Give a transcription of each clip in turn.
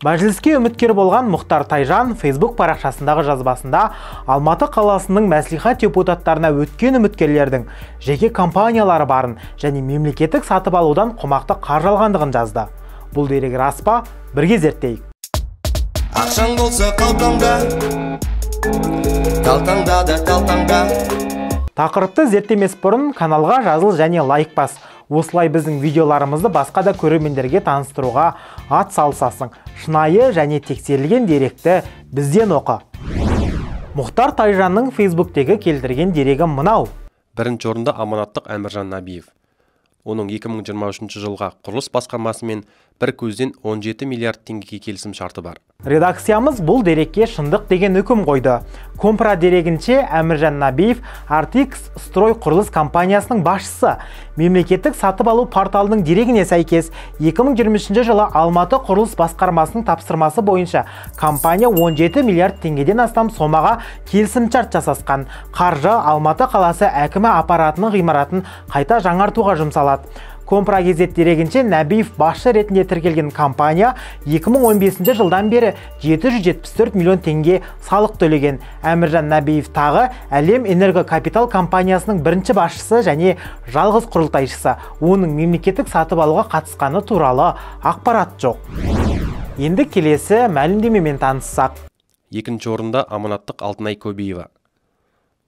Мәжіліске үміткер болған Мұхтар Тайжан Facebook парақшасындағы жазбасында Алматы қаласының мәслихат депутаттарына өткен үміткерлердің жеке компаниялары барын және мемлекеттік сатып алудан қомақты қаржы алғандығын жазды. Бұл дерек рас па? Бірге зерттейік. Ақшаң болса қалтаңда, қалтаңда да қалтаңда. Тақырыпты зерттемес бұрын каналға жазыл және лайк бас. Осылай біздің видеоларымызды басқа да көрермендерге таныстыруға ат салысасың. Шынайы және тексерілген деректі бізден оқы. Мұхтар Тайжанның Фейсбуктегі келтірген дерегі мынау. Бірінші орында аманаттық Әміржан Набиев. Оның 2023 жылға құрылыс басқармасымен бір көзден 17 миллиард теңгеге келісім шарты бар. Редакциямыз бұл дерекке шындық деген үкім қойды. Компра дерегінше Әміржан Набиев Артикс Строй құрылыс компаниясының басшысы. Мемлекеттік сатып алу порталының дерегіне сәйкес 2023 жылы Алматы құрылыс басқармасының тапсырмасы бойынша компания 17 миллиард теңгеден астам сомаға келісімшарт жасасқан. Қаржы Алматы қаласы әкімі аппаратының ғимаратын қайта жаңартуға жұмсалады. Компра газет дерегінше Нәбиев басшы ретінде тіркелген компания 2015 жылдан бері 774 миллион теңге салық төлеген. Әміржан Нәбиев тағы Әлем Энерго Капитал компаниясының бірінші басшысы және жалғыз құрылтайшысы. Оның мемлекеттік сатып алуға қатысқаны туралы ақпарат жоқ. Енді келесі мәлімдемемен таныссақ. Екінші орында аманаттық Алтынай Көбеева.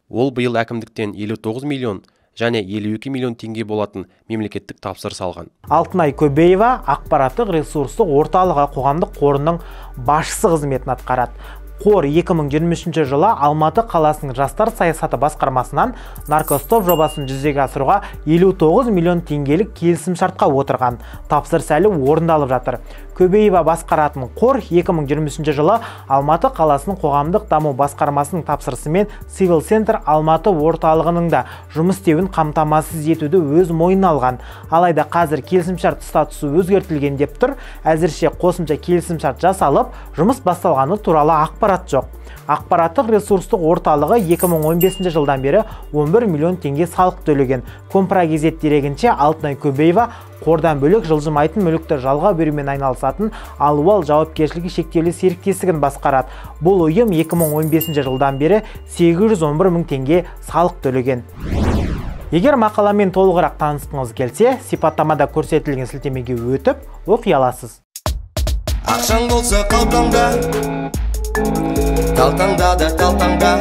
Ол биыл әкімдіктен 59 миллион және 52 миллион теңге болатын мемлекеттік тапсырыс алған. Алтынай Көбеева ақпараттық ресурстық орталығы қоғамдық қорының басшысы қызметін атқарады. Қор 2023 жылы Алматы қаласының жастар саясаты басқармасынан наркостоп жобасын жүзеге асыруға 59 миллион теңгелік келісімшартқа отырған. Тапсырыс әлі орындалып жатыр. Көбеева басқаратын қор 2023 жылы Алматы қаласының қоғамдық даму басқармасының тапсырысымен Civil Center Алматы орталығының да жұмыс істеуін қамтамасыз етуді өз мойнына алған. Алайда қазір келісімшарт статусы өзгертілген деп тұр. Әзірше қосымша келісімшарт жасалып, жұмыс басталғаны туралы ақпарат жоқ. Ақпараттық ресурстық орталығы 2015 жылдан бері 11 миллион теңге салық төлеген. Компра газет дерегінше Алтынай Көбеева қордан бөлек жылжымайтын мүлікті жалға берумен айналысатын Алуал жауапкершілігі шектеулі серіктестігін басқарады. Бұл ұйым 2015 жылдан бері 811 мың теңге салық төлеген. Егер мақаламен толығырақ танысқыңыз келсе, сипаттамада көрсетілген сілтемеге өтіп, оқи аласыз. Ақшаң болса қалтаңда, қалтаңда да қалтаңда.